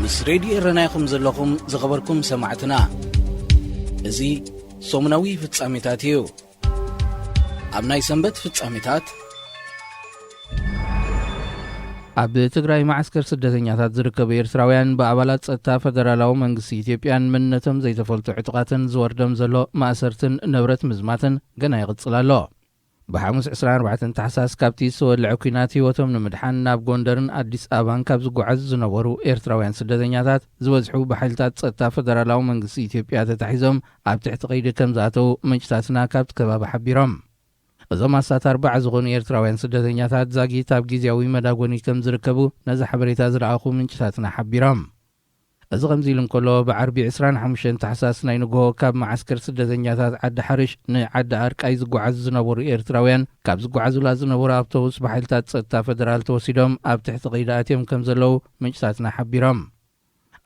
ምስ ሬድዮ ኤረና ኢኹም ዘለኹም ዝኸበርኩም ሰማዕትና። እዚ ሰሙናዊ ፍጻሜታት እዩ። ኣብ ናይ ሰንበት ፍጻሜታት፣ ኣብ ትግራይ መዓስከር ስደተኛታት ዝርከቡ ኤርትራውያን ብኣባላት ጸጥታ ፈደራላዊ መንግስቲ ኢትዮጵያን መንነቶም ዘይተፈልጡ ዕጡቓትን ዝወርዶም ዘሎ ማእሰርትን ንብረት ምዝማትን ገና ይቕጽል ኣሎ። ብሓሙስ ዕስራን ኣርባዕተን ታሕሳስ ካብቲ ዝተወልዐ ኲናት ህይወቶም ንምድሓን ናብ ጎንደርን ኣዲስ ኣበባን ካብ ዝጓዓዙ ዝነበሩ ኤርትራውያን ስደተኛታት ዝበዝሑ ብሓይልታት ጸጥታ ፈደራላዊ መንግስቲ ኢትዮጵያ ተታሒዞም ኣብ ትሕቲ ቀይዲ ከም ዝኣተዉ ምንጭታትና ካብቲ ከባቢ ሓቢሮም። እዞም ኣስታት ኣርባዓ ዝኾኑ ኤርትራውያን ስደተኛታት ዛጊት ኣብ ግዝያዊ መዳጎኒ ከም ዝርከቡ ነዚ ሓበሬታ ዝረኣኹ ምንጭታትና ሓቢሮም። እዚ ከምዚ ኢሉ እንከሎ፣ ብዓርቢ ዕስራን ሓሙሽተን ታሕሳስ ናይ ንግሆ ካብ መዓስከር ስደተኛታት ዓዲ ሓርሽ ንዓዲ ኣርቃይ ዝጓዓዙ ዝነበሩ ኤርትራውያን ካብ ዝጓዓዙላ ዝነበሩ ኣውቶቡስ ብሓይልታት ጸጥታ ፈደራል ተወሲዶም ኣብ ትሕቲ ቀይዲ ኣትዮም ከም ዘለዉ ምንጭታትና ሓቢሮም።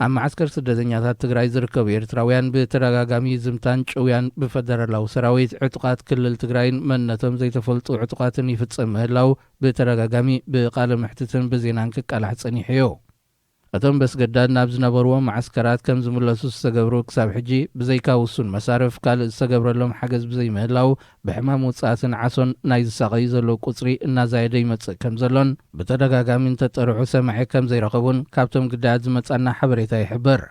ኣብ መዓስከር ስደተኛታት ትግራይ ዝርከቡ ኤርትራውያን ብተደጋጋሚ ዝምታን ጭውያን ብፈደራላዊ ሰራዊት፣ ዕጡቓት ክልል ትግራይን መንነቶም ዘይተፈልጡ ዕጡቓትን ይፍጸም ምህላው ብተደጋጋሚ ብቃለ መሕትትን ብዜናን ክቃላሕ ጸኒሑ እዩ። እቶም በስገዳድ ናብ ዝነበርዎም መዓስከራት ከም ዝምለሱ ዝተገብሩ ክሳብ ሕጂ ብዘይካ ውሱን መሳርፍ ካልእ ዝተገብረሎም ሓገዝ ብዘይምህላው ብሕማም ውጽኣትን ዓሶን ናይ ዝሳቐዩ ዘለዉ ቁጽሪ እናዛየደ ይመጽእ ከም ዘሎን ብተደጋጋሚ እንተጠርዑ ሰማዒ ከም ዘይረኸቡን ካብቶም ግዳያት ዝመጻና ሓበሬታ ይሕብር።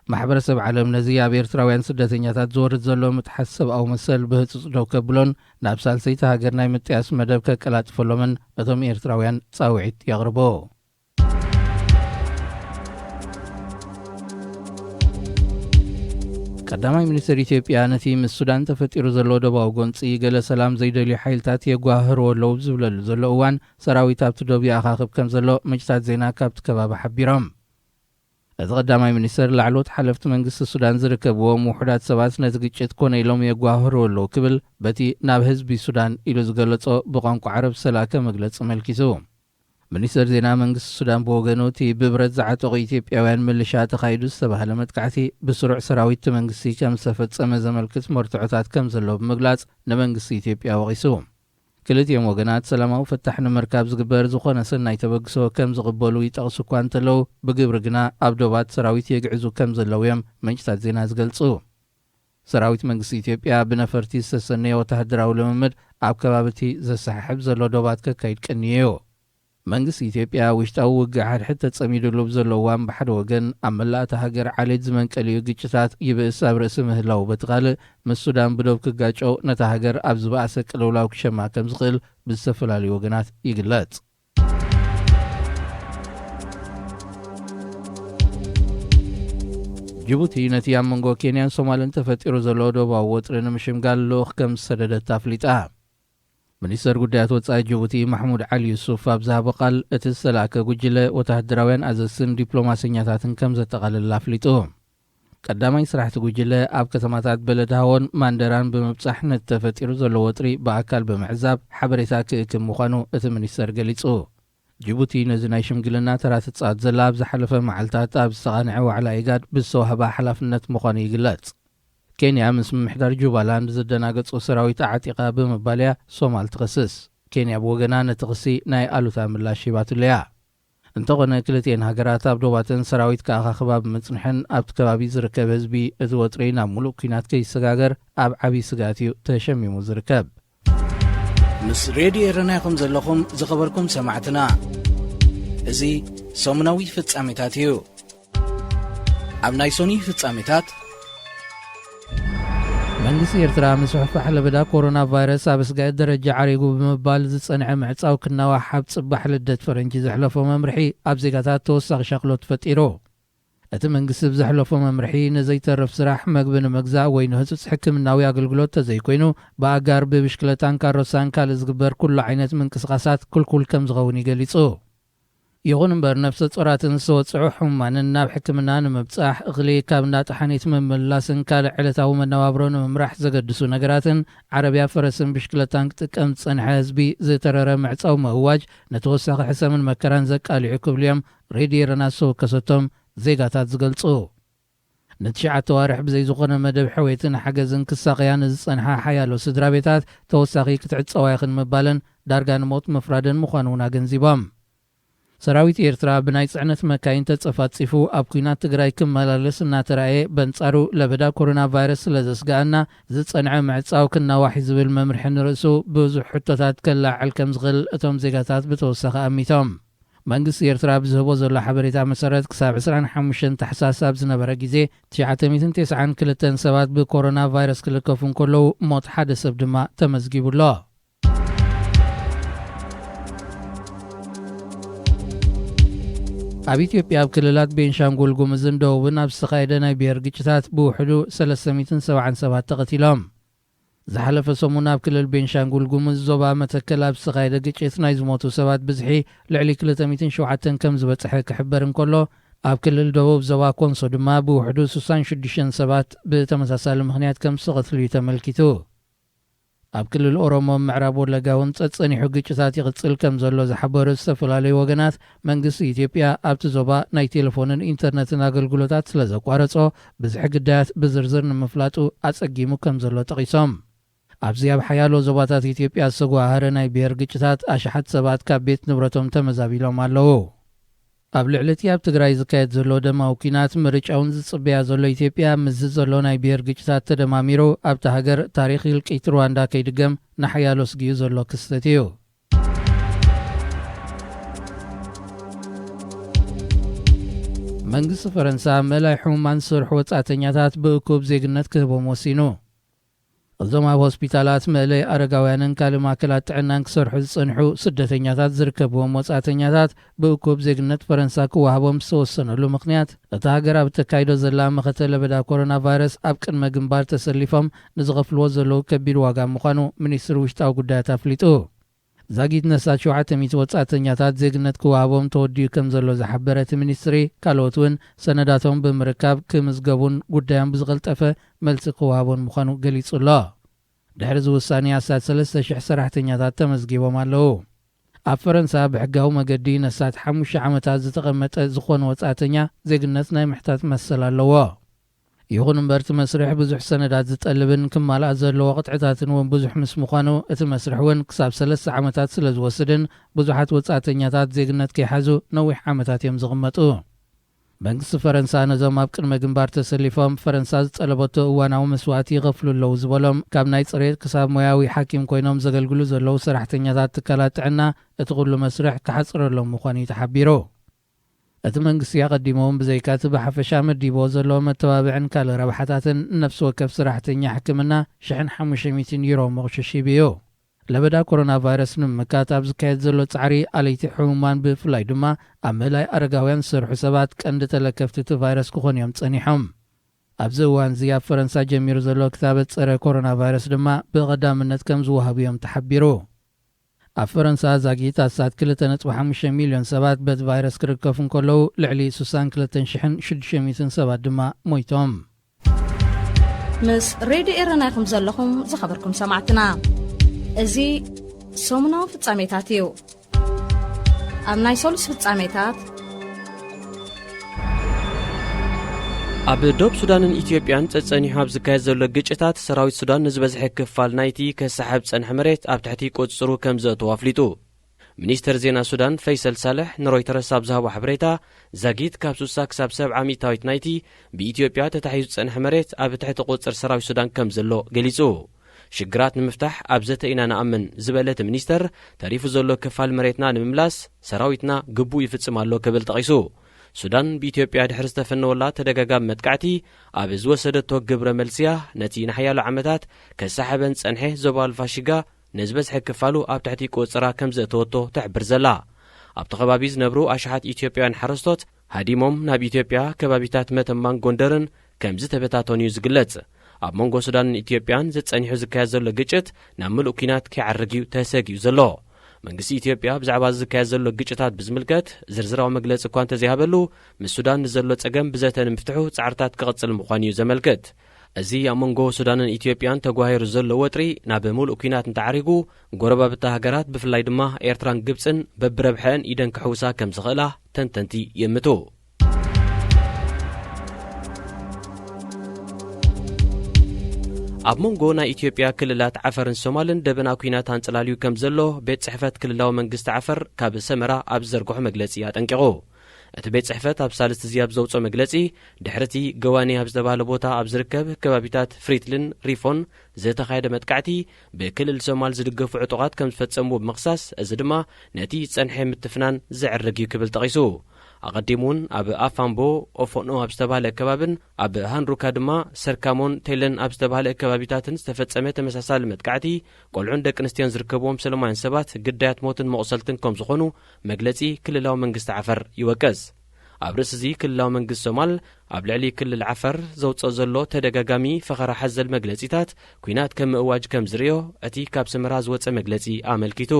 ማሕበረሰብ ዓለም ነዚ ኣብ ኤርትራውያን ስደተኛታት ዝወርድ ዘሎ ምጥሓስ ሰብኣዊ መሰል ብህጹጽ ደው ከብሎን ናብ ሳልሰይቲ ሃገር ናይ ምጥያስ መደብ ከቀላጥፈሎምን እቶም ኤርትራውያን ጻውዒት የቕርቡ። ቀዳማይ ሚኒስትር ኢትዮጵያ ነቲ ምስ ሱዳን ተፈጢሩ ዘሎ ዶባዊ ጎንጺ ገለ ሰላም ዘይደልዩ ሓይልታት የጓህርዎ ኣለዉ ዝብለሉ ዘሎ እዋን ሰራዊት ኣብቲ ዶብ ይኣኻኽብ ከም ዘሎ ምንጭታት ዜና ካብቲ ከባቢ ሓቢሮም። እቲ ቀዳማይ ሚኒስተር ላዕለዎት ሓለፍቲ መንግስቲ ሱዳን ዝርከብዎም ውሑዳት ሰባት ነቲ ግጭት ኮነ ኢሎም የጓህሩ ኣለዉ ክብል በቲ ናብ ህዝቢ ሱዳን ኢሉ ዝገለጾ ብቋንቋ ዓረብ ሰላከ መግለጺ መልኪሱ። ሚኒስተር ዜና መንግስቲ ሱዳን ብወገኑ እቲ ብብረት ዝዓጠቑ ኢትዮጵያውያን ምልሻ ተኻይዱ ዝተባህለ መጥቃዕቲ ብስሩዕ ሰራዊት እቲ መንግስቲ ከም ዝተፈጸመ ዘመልክት መርትዖታት ከም ዘሎ ብምግላጽ ንመንግስቲ ኢትዮጵያ ወቒሱ። ክልቲኦም ወገናት ሰላማዊ ፍታሕ ንምርካብ ዝግበር ዝኾነ ሰናይ ተበግሶ ከም ዝቕበሉ ይጠቕሱ እኳ እንተለዉ፣ ብግብሪ ግና ኣብ ዶባት ሰራዊት የግዕዙ ከም ዘለዉ እዮም ምንጭታት ዜና ዝገልጹ። ሰራዊት መንግስቲ ኢትዮጵያ ብነፈርቲ ዝተሰነየ ወተሃደራዊ ልምምድ ኣብ ከባቢ እቲ ዘሰሓሕብ ዘሎ ዶባት ከካይድ ቀንዩ እዩ። መንግስቲ ኢትዮጵያ ውሽጣዊ ውግእ ሓድሕድ ተጸሚዱሉ ብዘሎ እዋን ብሓደ ወገን ኣብ መላእ እታ ሃገር ዓሌት ዝመንቀልዩ ግጭታት ይብእስ ኣብ ርእሲ ምህላዉ በቲ ካልእ ምስ ሱዳን ብዶብ ክጋጨው ነታ ሃገር ኣብ ዝበኣሰ ቅልውላው ክሸማ ከም ዝኽእል ብዝተፈላለዩ ወገናት ይግለጽ። ጅቡቲ ነቲ ኣብ መንጎ ኬንያን ሶማልን ተፈጢሩ ዘሎ ዶባዊ ወጥሪ ንምሽምጋል ልኡኽ ከም ዝሰደደት ኣፍሊጣ። ሚኒስተር ጉዳያት ወጻኢ ጅቡቲ ማሕሙድ ዓሊ ዩሱፍ ኣብ ዝሃቦ ቃል፣ እቲ ዝተላእከ ጉጅለ ወተሃደራውያን ኣዘዝትን ዲፕሎማሰኛታትን ከም ዘጠቓልል ኣፍሊጡ። ቀዳማይ ስራሕቲ ጉጅለ ኣብ ከተማታት በለድ ሃዎን ማንደራን ብምብጻሕ ነቲ ተፈጢሩ ዘሎ ወጥሪ ብኣካል ብምዕዛብ ሓበሬታ ክእክብ ምዃኑ እቲ ሚኒስተር ገሊጹ። ጅቡቲ ነዚ ናይ ሽምግልና ተራ ትጻወት ዘላ ኣብ ዝሓለፈ መዓልታት ኣብ ዝተቓንዐ ዋዕላ ኢጋድ ብዝተዋህባ ሓላፍነት ምዃኑ ይግለጽ። ኬንያ ምስ ምምሕዳር ጁባላንድ ዝደናገጹ ሰራዊት ኣዓጢቓ ብምባል እያ ሶማል ትኸስስ። ኬንያ ብወገና ነቲ ክሲ ናይ ኣሉታ ምላሽ ሂባትሉ እያ። እንተኾነ ክልቲኤን ሃገራት ኣብ ዶባተን ሰራዊት ከኣኻኽባ ብምጽንሐን ኣብቲ ከባቢ ዝርከብ ህዝቢ እቲ ወጥሪ ናብ ሙሉእ ኲናት ከይሰጋገር ኣብ ዓብዪ ስግኣት እዩ ተሸሚሙ ዝርከብ። ምስ ሬድዮ ኤረና ኢኹም ዘለኹም ዝኸበርኩም ሰማዕትና። እዚ ሰሙናዊ ፍጻሜታት እዩ። ኣብ ናይ ሶኒ ፍጻሜታት፣ መንግስቲ ኤርትራ ምስፍሕፋሕ ለበዳ ኮሮና ቫይረስ ኣብ ስጋየት ደረጃ ዓሪጉ ብምባል ዝጸንዐ ምዕጻው ክናዋሕ ኣብ ጽባሕ ልደት ፈረንጂ ዘሕለፎ መምርሒ ኣብ ዜጋታት ተወሳኺ ሻቕሎት ፈጢሩ። እቲ መንግስቲ ብዘሕለፎ መምርሒ ንዘይተርፍ ስራሕ፣ መግቢ ንምግዛእ ወይ ንህጹጽ ሕክምናዊ ኣገልግሎት ተዘይኮይኑ ብኣጋር ብብሽክለታን ካሮሳን ካልእ ዝግበር ኩሉ ዓይነት ምንቅስቓሳት ክልኩል ከም ዝኸውን እዩ ገሊጹ። ይኹን እምበር ነፍሰ ጾራትን ዝተወጽዑ ሕሙማንን ናብ ሕክምና ንምብጻሕ፣ እኽሊ ካብ እንዳ ጠሓኒት ምምልላስን ካልእ ዕለታዊ መነባብሮ ንምምራሕ ዘገድሱ ነገራትን ዓረብያ ፈረስን ብሽክለታን ክጥቀም ዝጸንሐ ህዝቢ ዝተረረ ምዕጻው ምእዋጅ ንተወሳኺ ሕሰምን መከራን ዘቃልዑ ክብሉ እዮም ሬድዮ ኤረና ዝተወከሰቶም ዜጋታት ዝገልጹ። ንትሽዓተ ኣዋርሕ ብዘይ ዝኾነ መደብ ሕውየትን ሓገዝን ክሳቐያ ንዝጸንሓ ሓያሎ ስድራ ቤታት ተወሳኺ ክትዕጸዋ ኢኽን ምባለን ዳርጋ ንሞት ምፍራደን ምዃኑ እውን ኣገንዚቦም። ሰራዊት ኤርትራ ብናይ ጽዕነት መካይን ተጸፋጺፉ ኣብ ኲናት ትግራይ ክመላለስ እናተራእየ፣ በንጻሩ ለበዳ ኮሮና ቫይረስ ስለ ዘስግኣና፣ ዝጸንዐ ምዕጻው ክናዋሕ ዝብል መምርሒ ንርእሱ ብዙሕ ሕቶታት ከላዕል ከም ዝኽእል እቶም ዜጋታት ብተወሳኺ ኣሚቶም። መንግስቲ ኤርትራ ብዝህቦ ዘሎ ሓበሬታ መሰረት፣ ክሳብ ዕስራን ሓሙሽተን ታሕሳስ ኣብ ዝነበረ ግዜ፣ ትሽዓተ ሚእትን ተስዓን ክልተን ሰባት ብኮሮና ቫይረስ ክልከፉ እንከለዉ፣ ሞት ሓደ ሰብ ድማ ተመዝጊቡ ኣሎ። ኣብ ኢትዮጵያ፣ ኣብ ክልላት ቤንሻንጉል ጉምዝን ደቡብን ኣብ ዝተኻየደ ናይ ብሄር ግጭታት፣ ብውሕዱ ሰለስተ ሚእትን ሰብዓን ሰባት ተቐቲሎም። ዝሓለፈ ሰሙን ኣብ ክልል ቤንሻንጉል ጉሙዝ ዞባ መተከል ኣብ ዝተኻየደ ግጭት ናይ ዝሞቱ ሰባት ብዝሒ ልዕሊ ክልተ ሚእትን ሸውዓተን ከም ዝበጽሐ ክሕበር እንከሎ፣ ኣብ ክልል ደቡብ ዞባ ኮንሶ ድማ ብውሕዱ ስሳን ሽዱሽተን ሰባት ብተመሳሳሊ ምኽንያት ከም ዝተቐትሉ እዩ ተመልኪቱ። ኣብ ክልል ኦሮሞ ምዕራብ ወለጋ እውን ጸጸኒሑ ግጭታት ይቕጽል ከም ዘሎ ዝሓበሩ ዝተፈላለዩ ወገናት፣ መንግስቲ ኢትዮጵያ ኣብቲ ዞባ ናይ ቴሌፎንን ኢንተርነትን ኣገልግሎታት ስለ ዘቋረጾ፣ ብዝሒ ግዳያት ብዝርዝር ንምፍላጡ ኣጸጊሙ ከም ዘሎ ጠቒሶም። ኣብዚ ኣብ ሓያሎ ዞባታት ኢትዮጵያ ዝተጓሃረ ናይ ብሔር ግጭታት፣ ኣሽሓት ሰባት ካብ ቤት ንብረቶም ተመዛቢሎም ኣለዉ። ኣብ ልዕሊ እቲ ኣብ ትግራይ ዝካየድ ዘሎ ደማዊ ኲናት፣ ምርጫውን ዝጽበያ ዘሎ ኢትዮጵያ፣ ምስዚ ዘሎ ናይ ብሔር ግጭታት ተደማሚሩ፣ ኣብታ ሃገር ታሪኽ ህልቂት ሩዋንዳ ከይድገም ንሓያሎ ስጊኡ ዘሎ ክስተት እዩ። መንግስቲ ፈረንሳ፣ ምእላይ ሕሙማን ዝሰርሑ ወጻእተኛታት ብእኩብ ዜግነት ክህቦም ወሲኑ። እዞም ኣብ ሆስፒታላት፣ መእለይ ኣረጋውያንን ካልእ ማእከላት ጥዕናን ክሰርሑ ዝጸንሑ ስደተኛታት ዝርከብዎም ወጻእተኛታት፣ ብእኩብ ዜግነት ፈረንሳ ክወሃቦም ዝተወሰነሉ ምኽንያት፣ እታ ሃገር ኣብ እተካይዶ ዘላ መኸተ ለበዳ ኮሮና ቫይረስ ኣብ ቅድመ ግንባር ተሰሊፎም ንዝኸፍልዎ ዘለዉ ከቢድ ዋጋ ምዃኑ ሚኒስትሪ ውሽጣዊ ጉዳያት ኣፍሊጡ። ዛጊት ነሳት ሸውዓተ ሚእቲ ወጻእተኛታት ዜግነት ክወሃቦም ተወዲኡ ከም ዘሎ ዝሓበረ እቲ ሚኒስትሪ፣ ካልኦት እውን ሰነዳቶም ብምርካብ ክምዝገቡን ጉዳዮም ብዝቐልጠፈ መልሲ ክወሃቦን ምዃኑ ገሊጹ ኣሎ። ድሕሪ እዚ ውሳኔ፣ ኣስታት ሰለስተ ሽሕ ሰራሕተኛታት ተመዝጊቦም ኣለዉ። ኣብ ፈረንሳ፣ ብሕጋዊ መገዲ ነሳት ሓሙሽተ ዓመታት ዝተቐመጠ ዝኾነ ወጻእተኛ ዜግነት ናይ ምሕታት መሰል ኣለዎ። ይኹን እምበር፣ እቲ መስርሕ ብዙሕ ሰነዳት ዝጠልብን ክማልኣ ዘለዎ ቅጥዕታትን እውን ብዙሕ ምስ ምዃኑ፣ እቲ መስርሕ እውን ክሳብ ሰለስተ ዓመታት ስለ ዝወስድን፣ ብዙሓት ወጻእተኛታት ዜግነት ከይሓዙ ነዊሕ ዓመታት እዮም ዝቕመጡ። መንግስቲ ፈረንሳ፣ ነዞም ኣብ ቅድመ ግንባር ተሰሊፎም፣ ፈረንሳ ዝጠለበቶ እዋናዊ መስዋእቲ ይኸፍሉ ኣለዉ ዝበሎም፣ ካብ ናይ ጽሬት ክሳብ ሞያዊ ሓኪም ኮይኖም ዘገልግሉ ዘለዉ ሰራሕተኛታት ትካላት ጥዕና፣ እቲ ኩሉ መስርሕ ክሓጽረሎም ምዃኑ እዩ ተሓቢሩ። እቲ መንግስቲ፣ ኣቐዲሙ እውን፣ ብዘይካ እቲ ብሓፈሻ መዲብዎ ዘሎ መተባብዕን ካልእ ረብሓታትን፣ ንነፍሲ ወከፍ ሰራሕተኛ ሕክምና ሽሕን ሓሙሽተ ሚእትን ዩሮ መቑሸሽ ሂቡ እዩ። ለበዳ ኮሮና ቫይረስ ንምምካት ኣብ ዝካየድ ዘሎ ጻዕሪ፣ ኣለይቲ ሕሙማን፣ ብፍላይ ድማ ኣብ ምእላይ ኣረጋውያን ዝሰርሑ ሰባት፣ ቀንዲ ተለከፍቲ እቲ ቫይረስ ክኾኑ እዮም ጸኒሖም። ኣብዚ እዋን እዚ ኣብ ፈረንሳ ጀሚሩ ዘሎ ክታበት ጸረ ኮሮና ቫይረስ ድማ ብቐዳምነት ከም ዝወሃቡ እዮም ተሓቢሩ። ኣብ ፈረንሳ ዛጊት ኣስታት ክልተ ነጥቢ ሓሙሽተ ሚልዮን ሰባት በቲ ቫይረስ ክርከፉ እንከለዉ፣ ልዕሊ ስሳን ክልተን ሽሕን ሽዱሽተ ሚእትን ሰባት ድማ ሞይቶም። ምስ ሬድዮ ኤረና ኢኹም ዘለኹም ዝኸበርኩም ሰማዕትና። እዚ ሰሙናዊ ፍጻሜታት እዩ። ኣብ ናይ ሰሉስ ፍጻሜታት፣ ኣብ ዶብ ሱዳንን ኢትዮጵያን ጸጸኒሑ ኣብ ዝካየድ ዘሎ ግጭታት፣ ሰራዊት ሱዳን ንዝበዝሐ ክፋል ናይቲ ከሰሓብ ዝጸንሐ መሬት ኣብ ትሕቲ ቁጽጽሩ ከም ዘእተዎ ኣፍሊጡ። ሚኒስተር ዜና ሱዳን ፈይሰል ሳልሕ ንሮይተርስ ኣብ ዝሃቦ ሓበሬታ፣ ዛጊት ካብ ስሳ ክሳብ ሰብዓ ሚእታዊት ናይቲ ብኢትዮጵያ ተታሒዙ ዝጸንሐ መሬት ኣብ ትሕቲ ቁጽጽር ሰራዊት ሱዳን ከም ዘሎ ገሊጹ። ሽግራት ንምፍታሕ ኣብ ዘተ ኢና ንኣምን ዝበለ እቲ ሚኒስተር፣ ተሪፉ ዘሎ ክፋል መሬትና ንምምላስ ሰራዊትና ግቡእ ይፍጽም ኣሎ ክብል ጠቒሱ። ሱዳን ብኢትዮጵያ ድሕሪ ዝተፈነወላ ተደጋጋሚ መጥቃዕቲ ኣብ ዝወሰደቶ ግብረ መልስያ፣ ነቲ ንሓያሎ ዓመታት ከሰሓበን ዝጸንሐ ዞባ ኣልፋሽጋ ንዝበዝሐ ክፋሉ ኣብ ትሕቲ ቁጽጽራ ከም ዘእተወቶ ትሕብር ዘላ። ኣብቲ ከባቢ ዝነብሩ ኣሽሓት ኢትዮጵያውያን ሓረስቶት ሃዲሞም ናብ ኢትዮጵያ ከባቢታት መተማን ጎንደርን ከም ዝተበታተኑ እዩ ዝግለጽ። ኣብ መንጎ ሱዳንን ኢትዮጵያን ዘጸኒሑ ዝካየድ ዘሎ ግጭት ናብ ምሉእ ኲናት ከይዓርግ እዩ ተሰጊኡ ዘሎ። መንግስቲ ኢትዮጵያ ብዛዕባ እዚ ዝካየድ ዘሎ ግጭታት ብዝምልከት ዝርዝራዊ መግለጺ እኳ እንተዘይሃበሉ፣ ምስ ሱዳን ንዘሎ ጸገም ብዘተ ንምፍትሑ ጻዕርታት ክቕጽል ምዃኑ እዩ ዘመልክት። እዚ ኣብ መንጎ ሱዳንን ኢትዮጵያን ተጓሂሩ ዘሎ ወጥሪ ናብ ምሉእ ኲናት እንተዓሪጉ፣ ጎረባብቲ ሃገራት ብፍላይ ድማ ኤርትራን ግብጽን በብረብሐአን ኢደን ክሕውሳ ከም ዝኽእላ ተንተንቲ ይእምቱ። ኣብ መንጎ ናይ ኢትዮጵያ ክልላት ዓፈርን ሶማልን ደበና ኲናት ኣንጸላልዩ ከም ዘሎ ቤት ጽሕፈት ክልላዊ መንግስቲ ዓፈር ካብ ሰመራ ኣብ ዝዘርግሖ መግለጺ ኣጠንቂቑ። እቲ ቤት ጽሕፈት ኣብ ሳልስቲ እዚ ኣብ ዘውጽኦ መግለጺ፣ ድሕሪ እቲ ገዋኔ ኣብ ዝተባህለ ቦታ ኣብ ዝርከብ ከባቢታት ፍሪትልን ሪፎን ዝተኻየደ መጥቃዕቲ ብክልል ሶማል ዝድገፉ ዕጡቓት ከም ዝፈጸምዎ ብምኽሳስ፣ እዚ ድማ ነቲ ዝጸንሐ ምትፍናን ዘዕርግ እዩ ክብል ጠቒሱ። ኣቐዲሙ እውን ኣብ ኣፋምቦ ኦፎኖ ኣብ ዝተባህለ ከባብን ኣብ ሃንሩካ ድማ ሰርካሞን ቴለን ኣብ ዝተባህለ ከባቢታትን ዝተፈጸመ ተመሳሳሊ መጥቃዕቲ ቆልዑን ደቂ ኣንስትዮን ዝርከብዎም ሰለማውያን ሰባት ግዳያት ሞትን መቑሰልትን ከም ዝኾኑ መግለጺ ክልላዊ መንግስቲ ዓፈር ይወቅስ። ኣብ ርእሲ እዚ ክልላዊ መንግስቲ ሶማል ኣብ ልዕሊ ክልል ዓፈር ዘውጽኦ ዘሎ ተደጋጋሚ ፈኸራ ሓዘል መግለጺታት ኲናት ከም ምእዋጅ ከም ዝርእዮ እቲ ካብ ሰመራ ዝወጸ መግለጺ ኣመልኪቱ።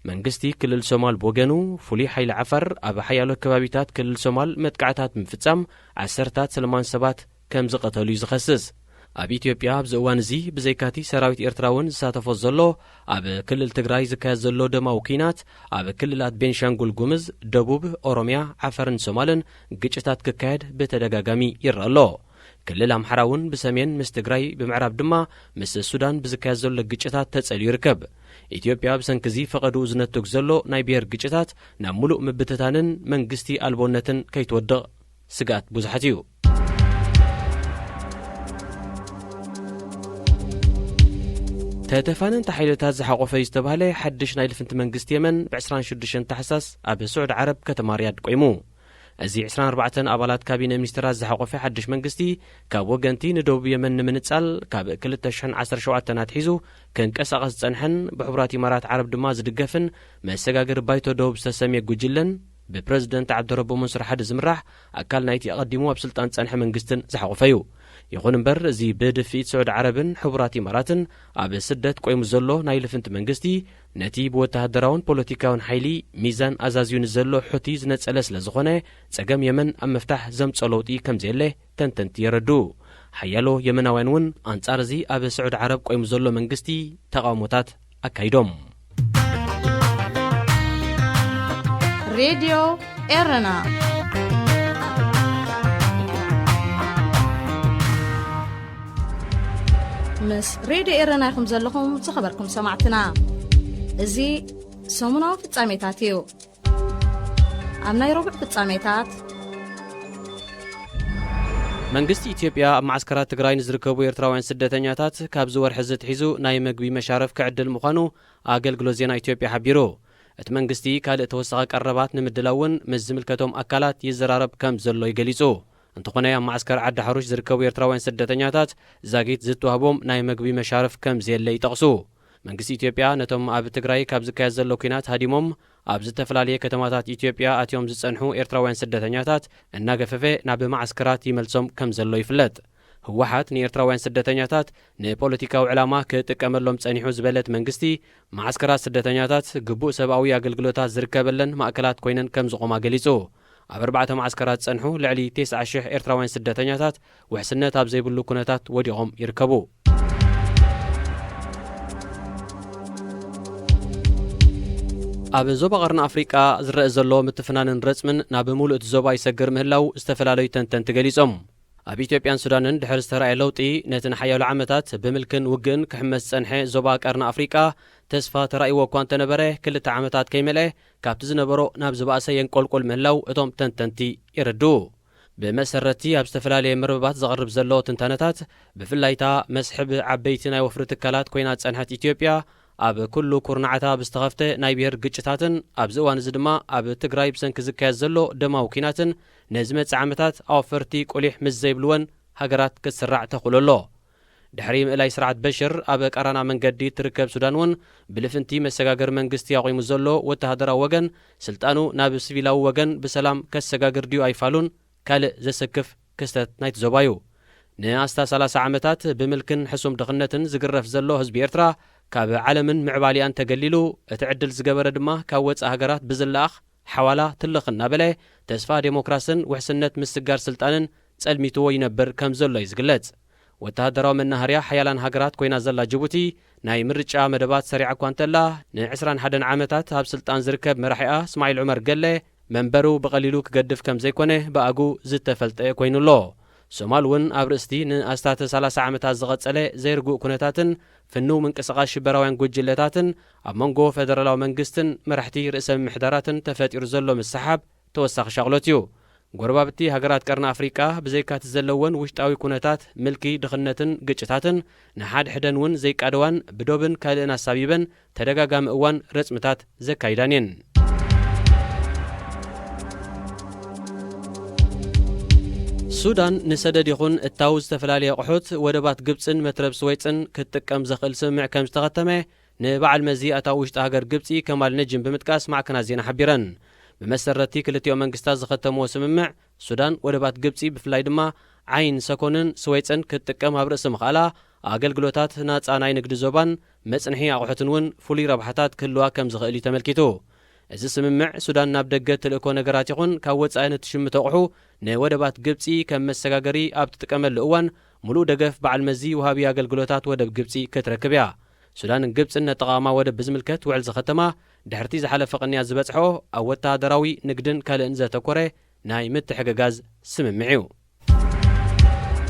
መንግስቲ ክልል ሶማል ብወገኑ፣ ፍሉይ ሓይሊ ዓፋር ኣብ ሓያሎ ከባቢታት ክልል ሶማል መጥቃዕታት ብምፍጻም ዓሰርታት ሰለማን ሰባት ከም ዝቐተሉ እዩ ዝኸስስ። ኣብ ኢትዮጵያ ኣብዚ እዋን እዚ ብዘይካቲ ሰራዊት ኤርትራ እውን ዝሳተፎ ዘሎ ኣብ ክልል ትግራይ ዝካየድ ዘሎ ደማዊ ኲናት፣ ኣብ ክልላት ቤንሻንጉል ጉምዝ፣ ደቡብ፣ ኦሮምያ፣ ዓፋርን ሶማልን ግጭታት ክካየድ ብተደጋጋሚ ይረአ ኣሎ። ክልል ኣምሓራ እውን ብሰሜን ምስ ትግራይ፣ ብምዕራብ ድማ ምስ ሱዳን ብዝካየድ ዘሎ ግጭታት ተጸልዩ ይርከብ። ኢትዮጵያ ብሰንኪ እዚ ፈቐድኡ ዝነትግ ዘሎ ናይ ብሄር ግጭታት ናብ ምሉእ ምብትታንን መንግስቲ ኣልቦነትን ከይትወድቕ ስግኣት ብዙሓት እዩ። ተተፋነንቲ ሓይልታት ዝሓቖፈ እዩ ዝተባህለ ሓድሽ ናይ ልፍንቲ መንግስቲ የመን ብ ዕስራን ሽዱሽተን ታሕሳስ ኣብ ስዑድ ዓረብ ከተማ ሪያድ ቆይሙ። እዚ ዕስራን ኣርባዕተን ኣባላት ካቢነ ሚኒስትራት ዝሓቖፈ ሓድሽ መንግስቲ፣ ካብ ወገንቲ ንደቡብ የመን ንምንጻል ካብ ክልተ ሽሕን ዓሰርተ ሸውዓተን ኣትሒዙ ክንቀሳቐስ ዝጸንሐን ብሕቡራት ኢማራት ዓረብ ድማ ዝድገፍን መሰጋገሪ ባይቶ ደቡብ ዝተሰምየ ጉጅለን ብፕረዚደንት ዓብደረቦ መንሱር ሓደ ዝምራሕ ኣካል ናይቲ ኣቐዲሙ ኣብ ስልጣን ዝጸንሐ መንግስትን ዝሓቖፈ እዩ። ይኹን እምበር፣ እዚ ብድፍኢት ስዑድ ዓረብን ሕቡራት ኢማራትን ኣብ ስደት ቆይሙ ዘሎ ናይ ልፍንቲ መንግስቲ፣ ነቲ ብወተሃደራውን ፖለቲካውን ሓይሊ ሚዛን ኣዛዝዩ ንዘሎ ሑቲ ዝነጸለ ስለ ዝኾነ፣ ጸገም የመን ኣብ ምፍታሕ ዘምጾ ለውጢ ከም ዘየለ ተንተንቲ የረድኡ። ሓያሎ የመናውያን እውን ኣንጻር እዚ ኣብ ስዑድ ዓረብ ቆይሙ ዘሎ መንግስቲ ተቓውሞታት ኣካይዶም። ሬድዮ ኤረና። ምስ ሬድዮ ኤረና ኢኹም ዘለኹም ዝኸበርኩም ሰማዕትና። እዚ ሰሙናዊ ፍጻሜታት እዩ። ኣብ ናይ ረቡዕ ፍጻሜታት፣ መንግስቲ ኢትዮጵያ ኣብ ማዓስከራት ትግራይ ንዝርከቡ ኤርትራውያን ስደተኛታት ካብዚ ወርሒ እዚ ኣትሒዙ ናይ መግቢ መሻረፍ ክዕድል ምዃኑ ኣገልግሎት ዜና ኢትዮጵያ ሓቢሩ። እቲ መንግስቲ ካልእ ተወሳኺ ቀረባት ንምድላው እውን ምስ ዝምልከቶም ኣካላት ይዘራረብ ከም ዘሎ እዩ ገሊጹ። እንተኾነ፣ ኣብ ማዓስከር ዓዲ ሓሩሽ ዝርከቡ ኤርትራውያን ስደተኛታት ዛጊት ዝተዋህቦም ናይ መግቢ መሻረፍ ከም ዘየለ ይጠቕሱ። መንግስቲ ኢትዮጵያ ነቶም ኣብ ትግራይ ካብ ዝካየድ ዘሎ ኲናት ሃዲሞም ኣብ ዝተፈላለየ ከተማታት ኢትዮጵያ ኣትዮም ዝጸንሑ ኤርትራውያን ስደተኛታት እናገፈፈ ናብ ማዓስከራት ይመልሶም ከም ዘሎ ይፍለጥ። ህወሓት ንኤርትራውያን ስደተኛታት ንፖለቲካዊ ዕላማ ክጥቀመሎም ጸኒሑ ዝበለት መንግስቲ፣ ማዓስከራት ስደተኛታት ግቡእ ሰብኣዊ ኣገልግሎታት ዝርከበለን ማእከላት ኮይነን ከም ዝቖማ ገሊጹ። ኣብ ኣርባዕተ ማዓስከራት ዝጸንሑ ልዕሊ ተስዓ ሽሕ ኤርትራውያን ስደተኛታት ውሕስነት ኣብ ዘይብሉ ኩነታት ወዲቖም ይርከቡ። ኣብ ዞባ ቀርኒ ኣፍሪቃ ዝረአ ዘሎ ምትፍናንን ረጽምን ናብ ምሉእ እቲ ዞባ ይሰግር ምህላው ዝተፈላለዩ ተንተንቲ ገሊጾም። ኣብ ኢትዮጵያን ሱዳንን ድሕሪ ዝተራእየ ለውጢ፣ ነቲ ንሓያሎ ዓመታት ብምልክን ውግእን ክሕመስ ዝጸንሐ ዞባ ቀርኒ ኣፍሪቃ ተስፋ ተራእይዎ እኳ እንተነበረ፣ ክልተ ዓመታት ከይመልአ ካብቲ ዝነበሮ ናብ ዝበኣሰ የንቆልቁል ምህላው እቶም ተንተንቲ የረድኡ። ብመሰረትቲ ኣብ ዝተፈላለየ መርበባት ዘቕርብ ዘሎ ትንታነታት፣ ብፍላይታ መስሕብ ዓበይቲ ናይ ወፍሪ ትካላት ኮይና ዝጸንሐት ኢትዮጵያ፣ ኣብ ኩሉ ኩርናዓታ ብዝተኸፍተ ናይ ብሄር ግጭታትን ኣብዚ እዋን እዚ ድማ ኣብ ትግራይ ብሰንኪ ዝካየድ ዘሎ ደማዊ ኲናትን ንዝመጽእ ዓመታት ኣወፈርቲ ቁሊሕ ምስ ዘይብልወን ሃገራት ክትስራዕ ተኽእሎ ኣሎ። ድሕሪ ምእላይ ስርዓት በሽር ኣብ ቀራና መንገዲ እትርከብ ሱዳን እውን ብልፍንቲ መሰጋገሪ መንግስቲ ኣቑሙ ዘሎ ወተሃደራዊ ወገን ስልጣኑ ናብ ሲቪላዊ ወገን ብሰላም ከሰጋግር ድዩ ኣይፋሉን ካልእ ዘሰክፍ ክስተት ናይቲ ዞባ እዩ። ንኣስታ ሰላሳ ዓመታት ብምልክን ሕሱም ድኽነትን ዝግረፍ ዘሎ ህዝቢ ኤርትራ ካብ ዓለምን ምዕባሊኣን ተገሊሉ እቲ ዕድል ዝገበረ ድማ ካብ ወጻኢ ሃገራት ብዝለኣኽ ሓዋላ ትልኽ እናበለ ተስፋ ዴሞክራስን ውሕስነት ምስጋር ስልጣንን ጸልሚትዎ ይነብር ከም ዘሎ እዩ ዝግለጽ። ወተሃደራዊ መናሃርያ ሓያላን ሃገራት ኮይና ዘላ ጅቡቲ ናይ ምርጫ መደባት ሰሪዓ እኳ እንተላ፣ ንዕስራን ሓደን ዓመታት ኣብ ስልጣን ዝርከብ መራሒኣ እስማዒል ዑመር ገለ መንበሩ ብቐሊሉ ክገድፍ ከም ዘይኮነ ብኣጉ ዝተፈልጠ ኮይኑ ኣሎ። ሶማል እውን ኣብ ርእስቲ ንኣስታት ሰላሳ ዓመታት ዝቐጸለ ዘይርጉእ ኩነታትን ፍኑው ምንቅስቓስ ሽበራውያን ጉጅለታትን ኣብ መንጎ ፈደራላዊ መንግስትን መራሕቲ ርእሰ ምምሕዳራትን ተፈጢሩ ዘሎ ምስሓብ ተወሳኺ ሻቕሎት እዩ። ጎረባብቲ ሃገራት ቀርኒ ኣፍሪቃ ብዘይካቲ ዘለወን ውሽጣዊ ኩነታት ምልኪ፣ ድኽነትን ግጭታትን ንሓድሕደን እውን ዘይቃደዋን ብዶብን ካልእን ኣሳቢበን ተደጋጋሚ እዋን ረጽምታት ዘካይዳን እየን። ሱዳን ንሰደድ ይኹን እታው ዝተፈላለየ ኣቑሑት ወደባት ግብጽን መትረብ ስወይጽን ክትጥቀም ዘኽእል ስምምዕ ከም ዝተኸተመ ንበዓል መዚ ኣታዊ ውሽጢ ሃገር ግብጺ ከማል ነጂም ብምጥቃስ ማዕከናት ዜና ሓቢረን። ብመሰረቲ ክልቲኦ መንግስታት ዝኸተምዎ ስምምዕ፣ ሱዳን ወደባት ግብጺ ብፍላይ ድማ ዓይን ሰኮንን ስወይጽን ክትጥቀም ኣብ ርእሲ ምኽኣላ፣ ኣገልግሎታት ናጻ ናይ ንግዲ ዞባን መጽንሒ ኣቑሑትን እውን ፍሉይ ረብሓታት ክህልዋ ከም ዝኽእል እዩ ተመልኪቱ። እዚ ስምምዕ ሱዳን ናብ ደገ ትልእኮ ነገራት ይኹን ካብ ወጻኢ ንትሽምቶ ኣቑሑ ንወደባት ግብጺ ከም መሰጋገሪ ኣብ ትጥቀመሉ እዋን፣ ምሉእ ደገፍ በዓል መዚ ወሃቢ ኣገልግሎታት ወደብ ግብጺ ክትረክብ እያ። ሱዳንን ግብጽን ነጠቓቕማ ወደብ ብዝምልከት ውዕል ዝኸተማ ድሕርቲ ዝሓለፈ ቅንያት ዝበጽሖ ኣብ ወተሃደራዊ፣ ንግድን ካልእን ዘተኮረ ናይ ምትሕግጋዝ ስምምዕ እዩ።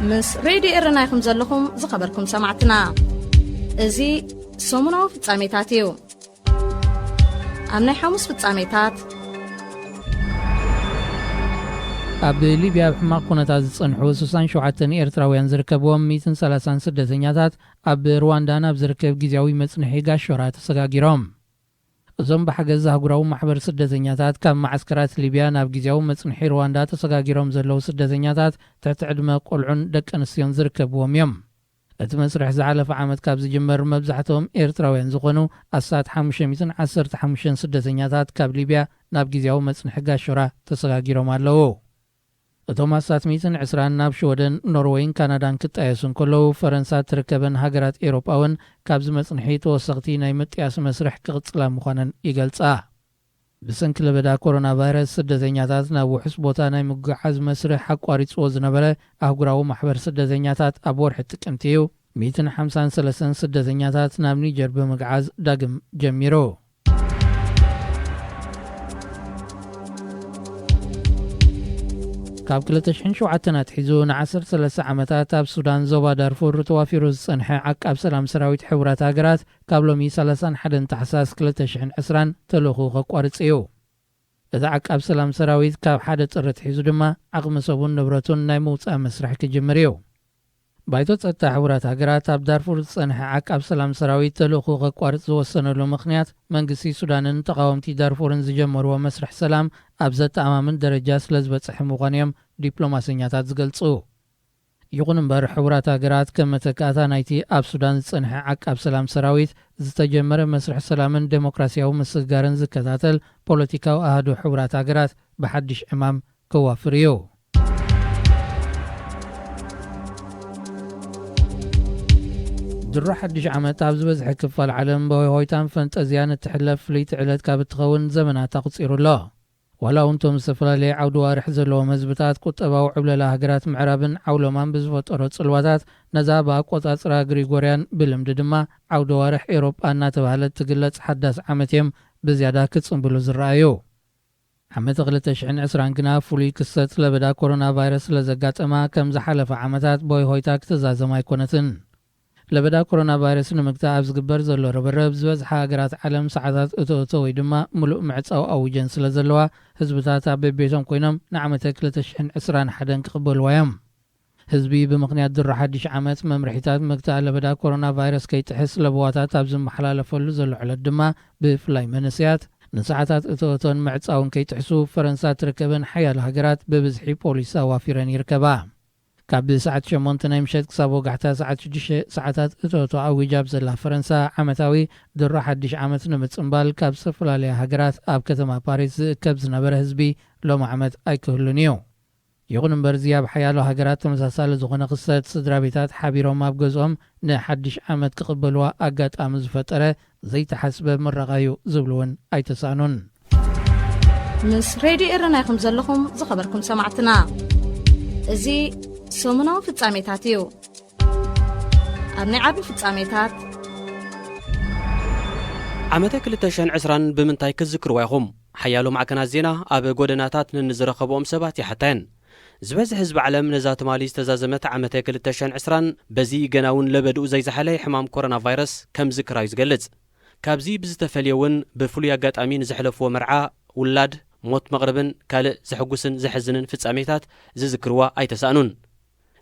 ምስ ሬድዮ ኤረና ኢኹም ዘለኹም ዝኸበርኩም ሰማዕትና። እዚ ሰሙናዊ ፍጻሜታት እዩ። ኣብ ናይ ሓሙስ ፍጻሜታት፣ ኣብ ሊብያ ኣብ ሕማቕ ኩነታት ዝጸንሑ ስሳን ሸውዓተን ኤርትራውያን ዝርከብዎም ሚእትን ሰላሳን ስደተኛታት ኣብ ሩዋንዳ ናብ ዝርከብ ግዝያዊ መጽንሒ ጋሾራ ተሰጋጊሮም። እዞም ብሓገዝ ኣህጉራዊ ማሕበር ስደተኛታት ካብ ማዓስከራት ሊብያ ናብ ግዝያዊ መጽንሒ ሩዋንዳ ተሰጋጊሮም ዘለዉ ስደተኛታት ትሕቲ ዕድመ ቆልዑን ደቂ ኣንስትዮን ዝርከብዎም እዮም። እቲ መስርሕ ዝሓለፈ ዓመት ካብ ዝጅመር መብዛሕትኦም ኤርትራውያን ዝኾኑ ኣስታት ሓሙሽተ ሚእትን ዓሰርተ ሓሙሽተን ስደተኛታት ካብ ሊብያ ናብ ግዝያዊ መጽንሒ ጋሾራ ተሰጋጊሮም ኣለዉ። እቶም ኣስታት ሚእትን ዕስራን ናብ ሽወደን፣ ኖርወይን ካናዳን ክጣየሱ እንከለዉ፣ ፈረንሳ እትርከበን ሃገራት ኤውሮጳ እውን ካብዚ መጽንሒ ተወሰኽቲ ናይ ምጥያስ መስርሕ ክቕጽላ ምዃነን ይገልጻ። ብሰንኪ ለበዳ ኮሮና ቫይረስ ስደተኛታት ናብ ውሑስ ቦታ ናይ ምጉዓዝ መስርሕ ኣቋሪጽዎ ዝነበረ ኣህጉራዊ ማሕበር ስደተኛታት ኣብ ወርሒ ጥቅምቲ እዩ ሚእትን ሓምሳን ሰለስተን ስደተኛታት ናብ ኒጀር ብምግዓዝ ዳግም ጀሚሩ። ካብ ክልተ ሽሕን ሸውዓተን ኣትሒዙ ንዓሰርተ ሰለስተ ዓመታት ኣብ ሱዳን ዞባ ዳርፉር ተዋፊሩ ዝጸንሐ ዓቃብ ሰላም ሰራዊት ሕቡራት ሃገራት ካብ ሎሚ ሰላሳን ሓደን ታሕሳስ ክልተ ሽሕን ዕስራን ተልእኾ ከቋርጽ እዩ። እቲ ዓቃብ ሰላም ሰራዊት ካብ ሓደ ጥሪ ኣትሒዙ ድማ ዓቕሚ ሰቡን ንብረቱን ናይ ምውጻእ መስርሕ ክጅምር እዩ። ባይቶ ጸጥታ ሕቡራት ሃገራት ኣብ ዳርፉር ዝጸንሐ ዓቃብ ሰላም ሰራዊት ተልእኾ ከቋርጽ ዝወሰነሉ ምኽንያት መንግስቲ ሱዳንን ተቓወምቲ ዳርፉርን ዝጀመርዎ መስርሕ ሰላም ኣብ ዘተኣማምን ደረጃ ስለ ዝበጽሐ ምዃኑ እዮም ዲፕሎማሰኛታት ዝገልጹ። ይኹን እምበር ሕቡራት ሃገራት ከም መተካእታ ናይቲ ኣብ ሱዳን ዝጸንሐ ዓቃብ ሰላም ሰራዊት ዝተጀመረ መስርሕ ሰላምን ዴሞክራሲያዊ ምስግጋርን ዝከታተል ፖለቲካዊ ኣሃዱ ሕቡራት ሃገራት ብሓድሽ ዕማም ከዋፍር እዩ። ድሮ ሓድሽ ዓመት ኣብ ዝበዝሐ ክፋል ዓለም ብሆይሆይታን ፈንጠዝያን እትሕለፍ ፍልይቲ ዕለት ካብ እትኸውን ዘመናት ኣቑጺሩ ኣሎ። ዋላ እውን እቶም ዝተፈላለየ ዓውዲ ዋርሕ ዘለዎም ህዝብታት ቁጠባዊ ዕብለላ ሃገራት ምዕራብን ዓውሎማን ብዝፈጠሮ ጽልዋታት ነዛ ብኣቆጻጽራ ግሪጎርያን ብልምዲ ድማ ዓውዲ ዋርሕ ኤውሮጳ እናተባህለት ትግለጽ ሓዳስ ዓመት እዮም ብዝያዳ ክጽንብሉ ዝረኣዩ። ዓመተ ክልተ ሽሕን ዕስራን ግና ፍሉይ ክስተት ለበዳ ኮሮና ቫይረስ ስለ ዘጋጠማ ከም ዝሓለፈ ዓመታት ብሆይሆይታ ክትዛዘም ኣይኮነትን። ለበዳ ኮሮና ቫይረስ ንምግታእ ኣብ ዝግበር ዘሎ ርብርብ ዝበዝሓ ሃገራት ዓለም ሰዓታት እቶ እቶ ወይ ድማ ምሉእ ምዕጻው ኣዊጀን ስለ ዘለዋ ህዝብታት ኣብ በቤቶም ኮይኖም ንዓመተ ክልተ ሽሕን ዕስራን ሓደን ክቕበልዋ እዮም። ህዝቢ ብምኽንያት ድሮ ሓድሽ ዓመት መምርሒታት ምግታእ ለበዳ ኮሮና ቫይረስ ከይጥሕስ ለበዋታት ኣብ ዝመሓላለፈሉ ዘሎ ዕለት ድማ ብፍላይ መንእሰያት ንሰዓታት እቶ እቶን ምዕጻውን ከይጥሕሱ ፈረንሳ ትርከበን ሓያሎ ሃገራት ብብዝሒ ፖሊስ ኣዋፊረን ይርከባ። ካብ ሰዓት ሸሞንተ ናይ ምሸት ክሳብ ወጋሕታ ሰዓት ሽዱሽተ ሰዓታት እቶ እቶ ኣዊጃ ኣብ ዘላ ፈረንሳ ዓመታዊ ድሮ ሓድሽ ዓመት ንምጽንባል ካብ ዝተፈላለያ ሃገራት ኣብ ከተማ ፓሪስ ዝእከብ ዝነበረ ህዝቢ ሎሚ ዓመት ኣይክህሉን እዩ። ይኹን እምበር እዚ ኣብ ሓያሎ ሃገራት ተመሳሳሊ ዝኾነ ክስተት ስድራ ቤታት ሓቢሮም ኣብ ገዝኦም ንሓድሽ ዓመት ክቕበልዋ ኣጋጣሚ ዝፈጠረ ዘይተሓስበ ምረቓ እዩ ዝብሉ እውን ኣይተሳእኑን። ምስ ሬድዮ ኤረና ኢኹም ዘለኹም ዝኸበርኩም ሰማዕትና። እዚ ሰሙናዊ ፍጻሜታት እዩ። ኣብ ናይ ዓቢ ፍጻሜታት ዓመተ ክልተ ሽሕን ዕስራን ብምንታይ ክትዝክርዋ ኢኹም? ሓያሎ ማዕከናት ዜና ኣብ ጎደናታት ንንዝረኸብኦም ሰባት ይሓታየን። ዝበዝሕ ህዝቢ ዓለም ነዛ ትማሊ ዝተዛዘመት ዓመተ ክልተ ሽሕን ዕስራን በዚ ገና እውን ለበድኡ ዘይዝሓለ ሕማም ኮሮና ቫይረስ ከም ዝክራዩ ዝገልጽ። ካብዚ ብዝተፈልየ እውን ብፍሉይ ኣጋጣሚ ንዘሕለፍዎ መርዓ፣ ውላድ፣ ሞት መቕርብን ካልእ ዘሕጉስን ዘሕዝንን ፍጻሜታት ዝዝክርዋ ኣይተሳእኑን።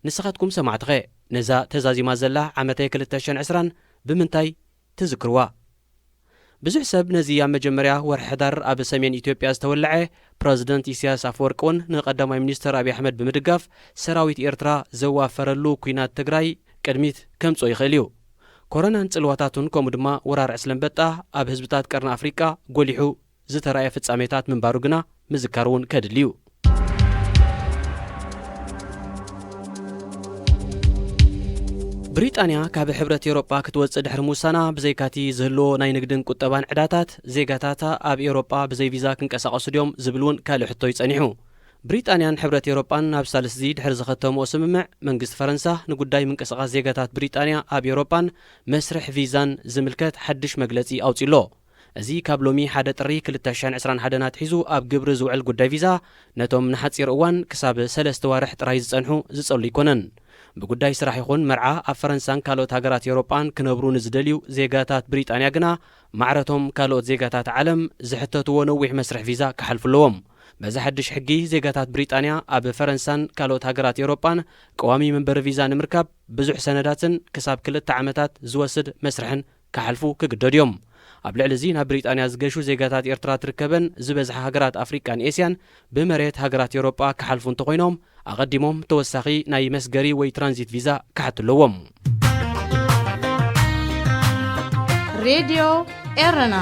ንስኻትኩም ሰማዕትኸ ነዛ ተዛዚማ ዘላ ዓመተ ክልተ ሽሕን ዕስራን ብምንታይ ትዝክርዋ? ብዙሕ ሰብ ነዚ ኣብ መጀመርያ ወርሒ ሕዳር ኣብ ሰሜን ኢትዮጵያ ዝተወለዐ ፕረዚደንት ኢሳያስ ኣፈወርቂ እውን ንቀዳማይ ሚኒስተር ኣብይ ኣሕመድ ብምድጋፍ ሰራዊት ኤርትራ ዘዋፈረሉ ኲናት ትግራይ ቅድሚት ከምጽኦ ይኽእል እዩ። ኮሮናን ጽልዋታቱን ከምኡ ድማ ወራር ዕስለ ኣንበጣ ኣብ ህዝብታት ቀርኒ ኣፍሪቃ ጎሊሑ ዝተራእየ ፍጻሜታት ምንባሩ ግና ምዝካር እውን ከድሊ እዩ። ብሪጣንያ ካብ ሕብረት ኤውሮጳ ክትወጽእ ድሕሪ ምውሳና፣ ብዘይካቲ ዝህልዎ ናይ ንግድን ቁጠባን ዕዳታት፣ ዜጋታታ ኣብ ኤውሮጳ ብዘይ ቪዛ ክንቀሳቐሱ ድዮም ዝብል እውን ካልእ ሕቶ እዩ ጸኒሑ። ብሪጣንያን ሕብረት ኤውሮጳን ኣብ ሳልስዚ ድሕሪ ዝኸተምኦ ስምምዕ፣ መንግስቲ ፈረንሳ ንጉዳይ ምንቅስቓስ ዜጋታት ብሪጣንያ ኣብ ኤውሮጳን መስርሕ ቪዛን ዝምልከት ሓድሽ መግለጺ ኣውጺኡ ኣሎ። እዚ ካብ ሎሚ ሓደ ጥሪ ክልተ ሽሕን ዕስራን ሓደን ኣትሒዙ ኣብ ግብሪ ዝውዕል ጉዳይ ቪዛ፣ ነቶም ንሓጺር እዋን ክሳብ ሰለስተ ዋርሕ ጥራይ ዝጸንሑ ዝጸሉ ኣይኮነን። ብጉዳይ ስራሕ ይኹን መርዓ ኣብ ፈረንሳን ካልኦት ሃገራት ኤውሮጳን ክነብሩ ንዝደልዩ ዜጋታት ብሪጣንያ ግና፣ ማዕረቶም ካልኦት ዜጋታት ዓለም ዝሕተትዎ ነዊሕ መስርሕ ቪዛ ክሓልፉ ኣለዎም። በዚ ሓድሽ ሕጊ፣ ዜጋታት ብሪጣንያ ኣብ ፈረንሳን ካልኦት ሃገራት ኤውሮጳን ቀዋሚ መንበሪ ቪዛ ንምርካብ ብዙሕ ሰነዳትን ክሳብ ክልተ ዓመታት ዝወስድ መስርሕን ክሓልፉ ክግደዱ እዮም። ኣብ ልዕሊ እዚ፣ ናብ ብሪጣንያ ዝገሹ ዜጋታት ኤርትራ ትርከበን ዝበዝሓ ሃገራት ኣፍሪቃን ኤስያን ብመሬት ሃገራት ኤውሮጳ ክሓልፉ እንተኾይኖም፣ ኣቐዲሞም ተወሳኺ ናይ መስገሪ ወይ ትራንዚት ቪዛ ክሓቱ ኣለዎም። ሬድዮ ኤረና